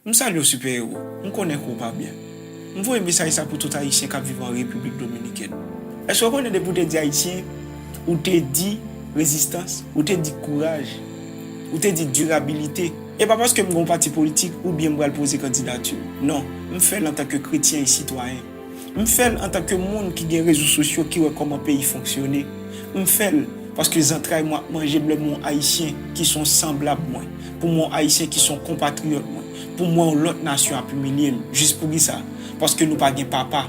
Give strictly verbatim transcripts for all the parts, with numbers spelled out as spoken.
M salye w, Sipè Ewo. M konnen ke w pa byen. M voye mesaj sa pou tout Ayisyen k ap viv an Repiblik Dominikèn. Èske w konnen depi w te di Ayisyen, ou te di rezistans, ou te di kouraj, ou te di dirabilite? E pa paske m gen yon pati politik oubyen m pral poze kandidati m. Non, m fè l antanke kretyen e sitwayen. M fè l antanke moun ki gen rezo sosyo, ki wè kòman peyi fonksyone. M fè l paske zantray mwen ap manje m lè m wè yon Ayisyen ki se yon sanblab mwen, pou m wè yon Ayisyen ki se yon konpatriyòt mwen, pou m wè yon lòt nasyon ap imilye l. Jis poukisa? Paske nou pa gen papa.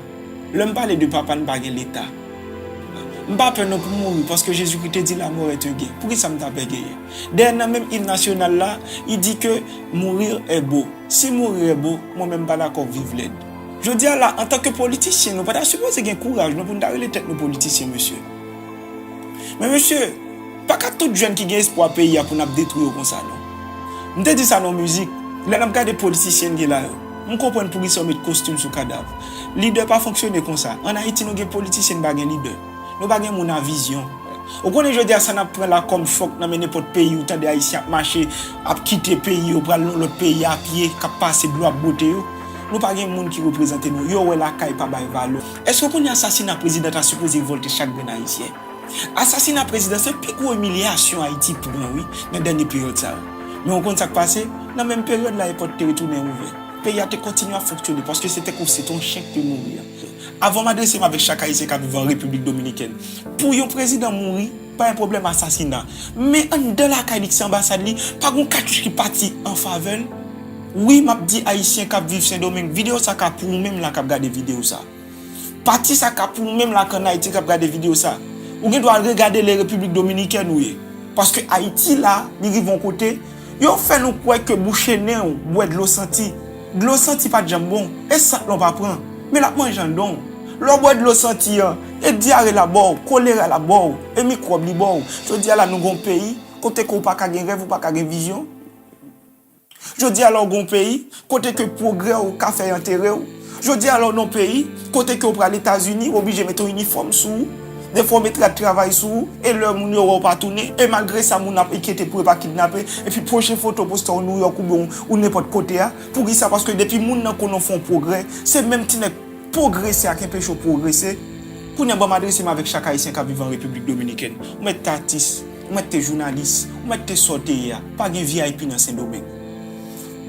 Lè m pale de papa, n pa gen Leta. M pa pè non pou mouri, paske Jezikri te di, la mort est un gain. Poukisa m ta pè genyen? Dayè, nan menm im nasyonal la, li di ke mourir est beau. Si mourir est beau, mwen menm m pa dakò viv lèd. Jodi a la, antanke politisyen, nou pa ta sipoze gen kouraj non pou n ta rele tèt nou politisyen, mesye. Men mesye, pa ka tout jèn ki gen espwa peyi a pou n ap detwi yo konsa non. M te di sa nan yon mizik, lè n ap gade politisyen n gen la yo, m konprann poukisa yo met kostim sou kadav. Lidè pa fonksyone konsa. Ann Ayiti, nou gen politisyen, n pa gen lidè. Nou pa gen moun a vizyon. Ou konnen jodi a sa n ap pran la kòm chòk nan men nenpòt peyi, ou tande Ayisyen ap mache, ap kite peyi yo, pral nan lòt peyi a pye, k ap pase dlo ap bwote yo. Nou pa gen moun ki reprezante nou. Yo wè lakay pa bay valè. Èske w konnen asasina prezidan ta sipoze revòlte chak grenn Ayisyen? Asasina prezidan se pi gwo imilyasyon Ayiti pran, wi, nan dènye peryòd sa yo. Men w konn sa k pase? Nan menm peryòd la, èpòt te retounen ouvè. Peyi a te kontinye ap fonksyone, paske se te kou, se te yon chen ki te mouri a. Avan m adrese m avèk chak Ayisyen k ap viv an Repiblik Dominikèn, pou yon prezidan mouri, pa yon pwoblèm asasina. Men anndan lakay li, ki se anbasad li, pa gen yon katouch ki pati an favè l. Wi, m ap di Ayisyen k ap viv Sendomeng, videyo sa ka pou ou menm la k ap gade videyo sa. Pati sa ka pou ou menm la k ann Ayiti k ap gade videyo sa. Ou gen dwa al regade le Repiblik Dominikèn ou ye. Paske Ayiti la, li rive yon kote, yo fè nou kwè ke bouche nen w, bwè dlo santi. Dlo santi pa t janm bon, e sant lan w pa pran, men l ap manje anndan w. Lè w bwè dlo santi an, e dyare l ap ba w, kolera l ap ba w, e mikwòb li ba w. Jodi a la, nou gen yon peyi kote ke w pa ka gen rèv, ou pa ka gen vizyon. Jodi a la, w gen yon peyi kote ke pwogrè w ka fè y antere w. Jodi a la, w nan yon peyi kote ke w pral Etazini, w oblije mete yon inifòm sou ou. Defwa, w mete rad travay sou ou, e lè moun yo wè w pa tounen, e malgre sa, moun ap enkyete pou yo pa kidnape, epi pwochen foto poste w Nouyòk oubyen w, ou nenpòt kote a. Poukisa? Paske depi moun nan konnen w fè yon pwogrè, se menm ti nèg pwogrese a k enpeche w pwogrese. Kounye a, ban m adrese m avèk chak Ayisyen k ap viv an Repiblik Dominikèn. Ou mèt te atis, ou mèt te jounalis, ou mèt te sa w te ye a. Pa gen V I P nan Sendomeng.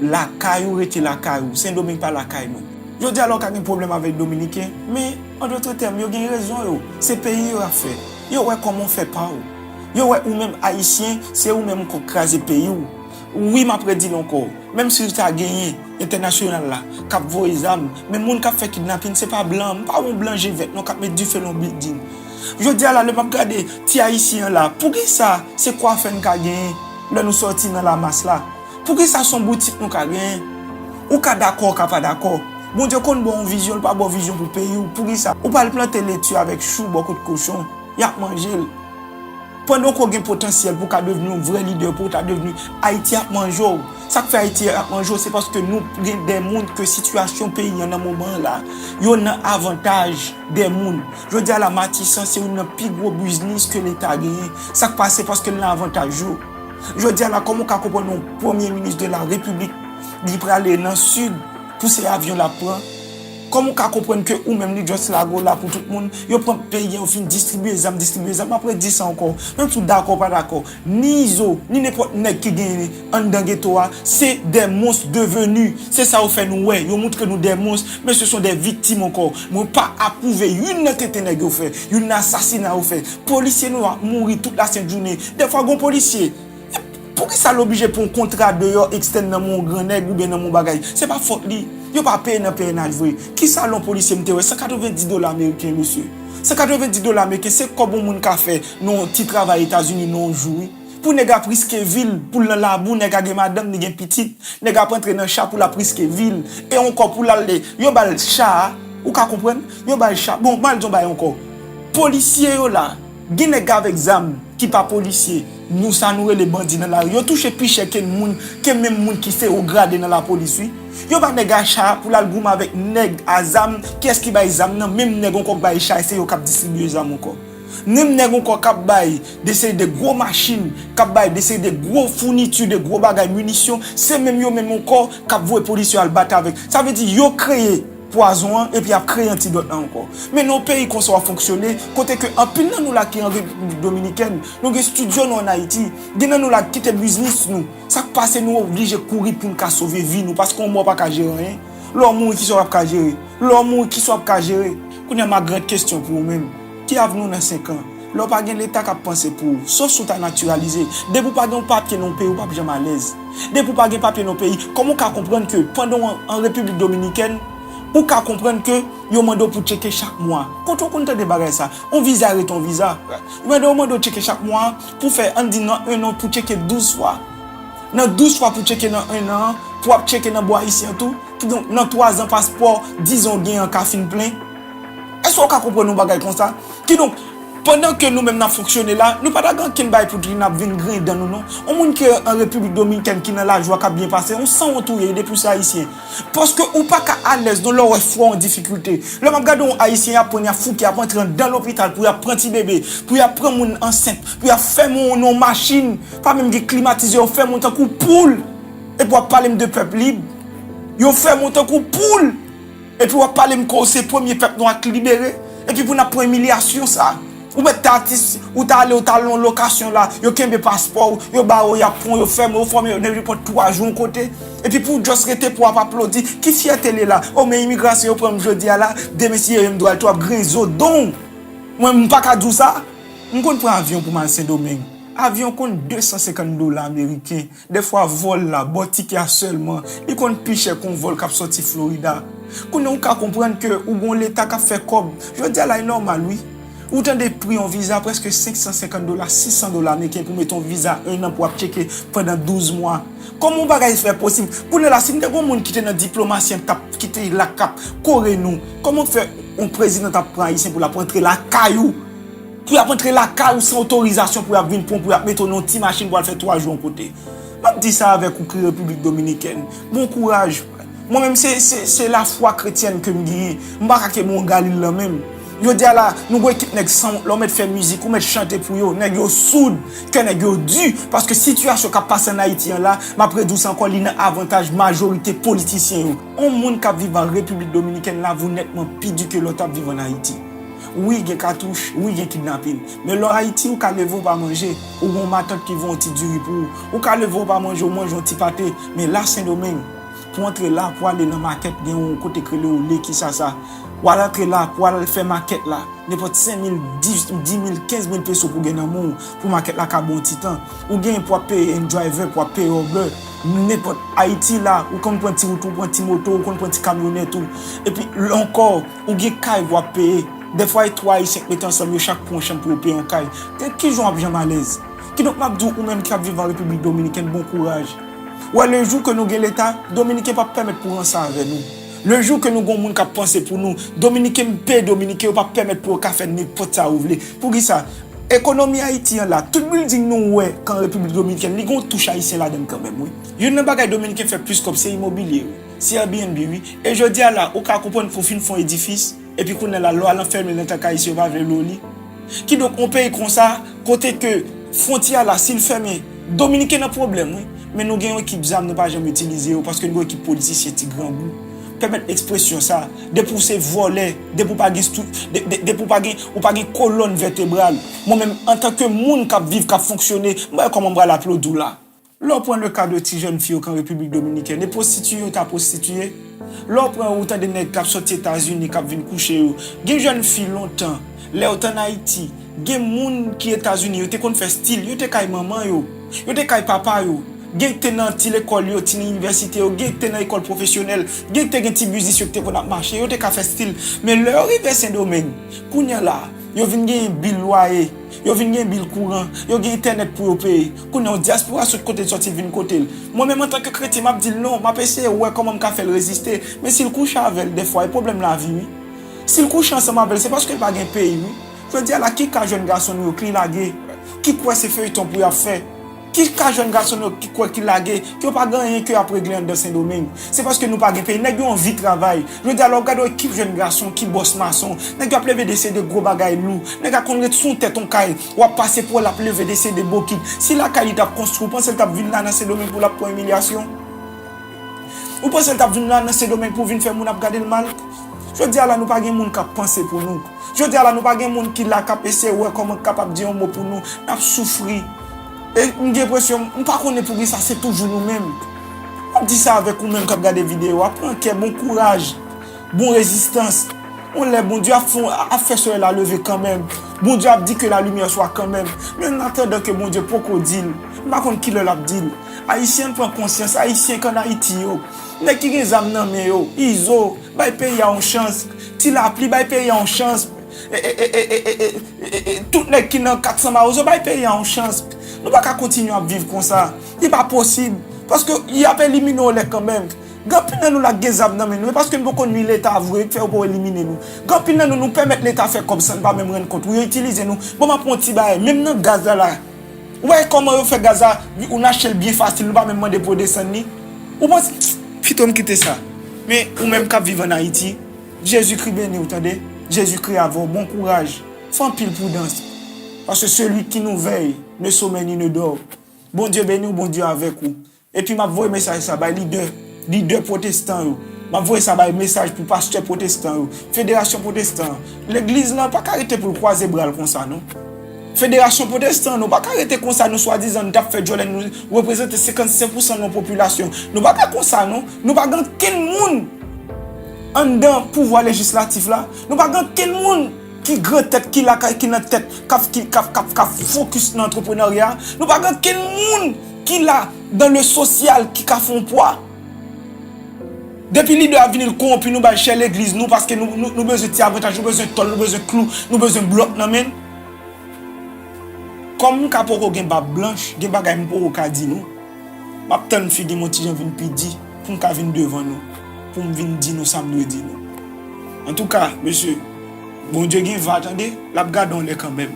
Lakay ou rete lakay ou. Sendomeng pa lakay nou. Jodi a la, ou ka gen pwoblèm avèk Dominiken, men, an dòt tèm, yo gen rezon yo. Se peyi yo y ap fè. Yo wè kòman w fè pa w. Yo wè ou menm Ayisyen, se ou menm ou k ap kraze peyi w. Wi, m ap redi l ankò. Menm si w ta genyen entènasyonal la k ap voye zam, men moun k ap fè kidnapin se pa blan. M pa wè yon blan je vèt non k ap met dife nan yon bilding. Jodi a la, lè m ap gade ti Ayisyen an la, poukisa se kwafè n ka genyen lè nou sòti nan lamas la? Poukisa se yon boutik nou ka genyen? Ou ka dakò, ou ka pa dakò. Bondye konn ba w yon vizyon, li pa ba w vizyon pou peyi w. Poukisa? Ou pral plante leti avèk chou bò kot kochon, y ap manje l. Pandan ke w gen potansyèl pou w ka devni yon vrè lidè, pou w ta devni, Ayiti ap manje w. Sa k fè Ayiti ap manje w, se paske nou gen de moun ke sitiyasyon peyi an nan moman an la, yo nan avantaj de moun. Jodi a la, Matisan se youn nan pi gwo biznis ke Leta genyen. Sa k pase? Paske l nan avantaj yo. Jodi a la, kòman w ka konprann yon premye minis de la repiblik, li prale nan sid pou se avyon l ap pran? Kòman w ka konprann ke ou menm li just lago la pou tout moun? Yo pran peyi a, yo fin distribiye zam, distribiye zam. M ap redi sa ankò. Menm si w dakò, pa dakò, ni Izo, ni nenpòt nèg ki genyen anndan geto a, se des monstres devenus. Se sa yo fè nou wè. Yo montre nou des monstres, men ce sont des victimes ankò. Mwen pa apwouve youn nan tenten nèg yo fè, youn nan asasina yo fè. Polisye nou ap mouri tout lasent jounen. Dèfwa, gen yon polisye, poukisa l oblije pran yon kontra deyò ekstèn nan men yon gran nèg oubyen nan men yon bagay? Se pa fòt li. Yo pa peye nan P N H vre. Kisa lè yon polisye m te wè? San katrevenndis dola ameriken, mesye. San katrevenndis dola ameriken, se kòb yon moun ka fè nan yon ti travay Etazini nan yon jou, wi. Pou nèg ap riske vi l, pou l nan labou, nèg a gen madanm, li gen pitit, nèg ap antre nan cha pou l ap riske vi l. E ankò pou l al, yo ba l cha a, ou ka konprann? Yo ba l cha. Bon, m al di yon bagay ankò. Polisye yo la, gen nèg avèk zam ki pa polisye. Nou sa nou rele bandi nan lari. Yo touche pi chè ke moun, ke menm moun ki se wo grade nan lapolis, wi. Yo ba nèg a cha pou l al goumen avèk nèg a zam. Kiyès ki bay zam nan? Menm nèg ankò k bay cha, e se yo k ap distribiye zam ankò. Menm nèg ankò k ap bay de seri de gwo machin, k ap bay de seri de gwo founiti, de gwo bagay, minisyon, se menm yo menm ankò k ap voye polis yo al bat avèk. Sa vle di yo kreye pwazon an epi y ap kreye antidòt la ankò. Men nan yon peyi konsa w ap fonksyone, kote ke anpil nan nou la ki an Repiblik Dominikèn, nou gen estidyo nou ann Ayiti, gen nan nou la ki kite biznis nou. Sa k pase nou oblije kouri pou n ka sove vi nou, paske yon mò pa ka jere anyen. Lè w mouri, kisa w ap ka jere? Lè w mouri, kisa w ap ka jere? Kounye a, ma grande question pou ou menm, ki avni w nan senk an? Lè w pa gen Leta k ap panse pou ou, sof si w ta natiralize. Depi w pa gen yon papye nan yon peyi, ou p ap janm alèz. Depi w pa gen papye nan yon peyi, kòman w ka konprann ke pandan w an, an Repiblik Dominikèn, ou ka konprann ke yo mande w pou tcheke chak mwa? Kote w konn tande bagay sa? Yon viza rete yon viza. Yo mande w, mande w tcheke chak mwa pou fè, ann di nan en an, pou tcheke douz fwa. Nan douz fwa pou tcheke nan en an, pou w ap tcheke nan bò ayisyen an tou. Kidonk, nan twa zan paspò, dizon w gen an ka fin plen. Èske w ka konprann yon bagay konsa? Kidonk, pandan ke nou menm n ap fonksyone la, nou pa ta gen ankenn bagay pou di n ap vin griyen dan nou non. Yon moun ki an Repiblik Dominikèn ki nan lajwa k ap byen pase, yon sanwont ou ye depi w se ayisyen. Paske ou pa ka alèz non lè w wè frè w an difikilte. Lè m ap gade yon ayisyen y ap pran, y ap fouke, y ap antre anndan lopital pou y ap pran ti bebe, pou y ap pran moun ansent, pou y ap fèmen w nan yon machin, pa menm gen klimatize, yo fèmen w tankou poul. Epi w ap pale m de pèp lib. Yo fèmen w tankou poul. Epi w ap pale m ke w se premye pèp nwa ki libere. Epi pou n ap pran imilyasyon sa. Ou mèt ta atis, ou ta ale, ou ta al nan lokasyon la, yo kenbe paspò w, yo ba w, y ap pran w, yo fèmen w, yo fòme yo nenpòt twa jou yon kote. Epi pou w just rete pou w ap aplodi, ki fyète l ye la? O, men imigrasyon yo pran m jodi a la, demen si yo ye m dwe al tou, w ap griyen zo don w. Mwen, m pa ka di w sa. M konn pran avyon pou m al Sendomeng. Avyon konn de san senkant dola ameriken. Dèfwa vòl la, bò tikè a sèlman, li konn pi chè ke yon vòl k ap sòti Florida. Kounye a ou ka konprann ke ou gen yon Leta k ap fè kòb. Jodi a la, e nòmal, wi. Ou tande pri yon viza prèske senk san senkant dola, sis san dola ameriken pou mete yon viza en an pou ap tcheke pandan douz mwa. Kòman yon bagay fè posib? Kounye a la, si m te gen yon moun ki te nan diplomasi an, k t ap kite la, k ap kore nou, kòman fè yon prezidan t ap pran ayisyen pou l ap rantre lakay ou? Pou y ap antre lakay ou san otorizasyon, pou y ap vin pran w, pou y ap mete w nan yon ti machin pou al fè twa jou yon kote. M ap di sa avèk ou ki Repiblik Dominikèn. Bon kouraj. Mwen menm, se, se, se lafwa kretyèn ke m genyen. M pa ka kenbe yon Galil nan men m. Jodi a la, nou gen ekip nèg sanwont la, ou mèt fè mizik, ou mèt chante pou yo. Nèg yo soud, kè nèg yo di, paske sitiyasyon k ap pase ann Ayiti an la, m ap redi w sa ankò, li nan avantaj majorite politisyen yo. Yon moun k ap viv an Repiblik Dominikèn la vo nètman pi di ke lè w t ap viv ann Ayiti. Wi, gen katouch, wi, gen kidnapin. Men lè w Ayiti, ou ka leve, ou pa manje, ou gen yon matant ki voye yon ti diri pou ou. Ou ka leve, ou pa manje, ou manje yon ti pate. Men la, Sendomeng, pou antre la, pou ale nan makèt, gen yon kote k rele Olé, kisa sa. W al antre la, pou al fè makèt la. Nenpòt senk mil, dis, dis mil, kenz mil peso pou gen nan men w, pou makèt la ka ba w yon ti tan. Ou gen pou w ap peye yon driver, pou w ap peye Uber. Nenpòt Ayiti la, ou konn pran ti wout ou, pran ti moto, ou konn pran ti kamyonèt ou. Epi, ankò, ou gen kay pou w ap peye. Dèfwa, e twa Ayisyen k mete ansanm, yo chak pran yon chanm pou yo peye yon kay. Gen ki jan w ap janm alèz? Kidonk, m ap di w, ou menm ki ap viv an Repiblik Dominikèn, bon kouraj. Ou wè, le jou ke nou gen Leta, Dominiken p ap pèmèt pou ranse avè nou. Le jou ke nou gen yon moun k ap panse pou nou, Dominiken, peyi Dominiken, yo p ap pèmèt pou yo ka fè nenpòt sa yo vle. Poukisa? Ekonomi Ayiti an la, tout bilding nou wè k an Repiblik Dominikèn, li gen yon touch ayisyen ladan l kanmenm, wi. Youn nan bagay Dominiken fè plis kòb, se imobilye, wi. Se Airbnb, wi. E jodi a la, ou ka konprann pou w fin fè yon edifis, epi kounye a la, lè w al anfèmen l nan tank ayisyen, yo pa vle lwe w li. Kidonk, yon peyi konsa, kote ke fwontyè a la, si l fèmen, Dominiken nan pwoblèm, wi. Men nou gen yon ekip zam, nou pa janm itilize yo, paske nou gen yon ekip politisyen ti grangou. Pèmèt ekspresyon sa, depi w se vòlè, depi w pa gen stru-, de, de, depi w pa gen, ou pa gen kolòn vètebral. Mwen menm, antanke moun k ap viv, k ap fonksyone, m pa wè kòman m pral aplodi w la. Lè w pran le ka de ti jèn fi yo k an Repiblik Dominikèn, e pwostitiye yo ta pwostitiye. Lè w pran, ou tande nèg k ap sòti Etazini, k ap vin kouche yo. Gen jèn fi lontan, lè yo t ann Ayiti, gen moun ki Etazini, yo te konn fè stil, yo te kay manman yo, yo te kay papa yo. Gen ki te nan ti lekòl yo, ti inivèsite yo, gen ki te nan ekòl pwofesyonèl, gen ki te gen ti biznis yo ki te konn ap mache, yo te ka fè stil. Men lè yo rive Sendomeng, kounye a la, yo vin genyen bil lwaye, yo vin gen bil kouran, yo gen entènèt pou yo peye. Kounye a, yon dyaspora sot kote l sòti vin kote l. Mwen menm, antanke kretyen, m ap di l non, m ap eseye wè kòman m ka fè l reziste. Men si l kouche avè l dèfwa, e pwoblèm lavi, wi. Si l kouche ansanm avè l, se paske l pa gen peyi, wi. Jodi a la, ki ka jèn gason nou yo k li lage, ki kwè se feyton pou y ap fè? Ki ka jèn gason yo ki kwè ki lage, ki yo pa gen anyen ke y ap regle anndan Sendomeng? Se paske nou pa gen peyi. Nèg yo anvi travay. Jodi a la, w ap gade yon ekip jèn gason ki bòs mason. Nèg yo ap leve desede gwo bagay lou. Nèg la konn ret sou tèt yon kay. W ap pase pou wè l ap leve desede bokit. Si lakay li t ap konstwi, ou panse l t ap vin la nan Sendomeng pou l ap pran imilyasyon? Ou panse l t ap vin la nan Sendomeng pou vin fè moun ap gade l mal? Jodi a la, nou pa gen moun k ap panse pou nou. Jodi a la, nou pa gen moun ki la k ap eseye wè kòman k kapab di yon mo pou nou. N ap soufri. E m gen enpresyon, m pa konnen poukisa se toujou nou menm. M ap di sa avèk ou menm k ap gade videyo a. Pran kè, bon kouraj, bon rezistans. Yon lè Bondye ap fè, ap fè solèy la leve kanmenm. Bondye ap di que la lumière soit quand même. Men an atandan ke Bondye poko di l, m pa konn kilè l ap di l. Ayisyen, pran konsyans. Ayisyen k ann Ayiti yo, nèg ki gen zam nan men yo, Izo, bay peyi a yon chans. Ti Lapli, bay peyi a yon chans. E, e, e, e, e, e, e, e, e, tout nèg ki nan kat san Mawozo, bay peyi a yon chans. Nou pa ka kontinye ap viv konsa. Li pa posib. Paske y ap elimine w lè kanmenm. Gen anpil nan nou la k gen zam nan men nou. E paske nou poko nwi Leta vre, k fè yo poko elimine nou. Gen anpil nan nou, nou pèmèt Leta fè kòb san n pa menm rann kont. Ou yo itilize nou. Bon, m ap pran yon ti bagay. Menm nan gaz la la. Ou wè kòman yo fè gaz la, ou n achte l byen fasil, nou pa menm mande pou yo desann li. Ou panse, pito m kite sa. Men ou menm k ap viv ann Ayiti, Jezikri beni w, tande. Jezikri avè w, bon kouraj. Fè anpil pridans. Paske celui qui nous veille ne sommeille ni ne dort. Bondye beni w, Bondye avèk ou. Epi m ap voye mesaj sa bay lidè, lidè pwotestan yo. M ap voye sa bay mesaj pou pastè pwotestan yo, federasyon pwotestan. Legliz lan pa ka rete pou l kwaze bra l konsa non. Federasyon pwotestan, nou pa ka rete konsa, nou swadizan n t ap fè djòlè, nou reprezante senkannsenk pousan nan popilasyon. Nou pa ka konsa non. Nou pa gen kenn moun anndan pouvwa lejislatif la. Nou pa gen kenn moun ki gran tèt, ki lakay, ki nan tèt, k ap, ki, k ap, k ap, k ap fokis nan antreprenarya. Nou pa gen kenn moun ki la dans le social, ki ka fè yon pwa. Depi lidè a vini, l kowonpi, nou bay chè legliz nou, paske nou, nou, nou bezwen ti avantaj, nou bezwen tòl, nou bezwen klou, nou bezwen blòk nan men n. Kòm m ka poko gen bab blanch, gen bagay m poko ka di nou. M ap tann figi m yon ti jan vin pi di pou m ka vin devan nou, pou m vin di nou sa m dwe di nou. Antouka, mesye, Bondye gen va, tande, l ap gade w lè kanmenm.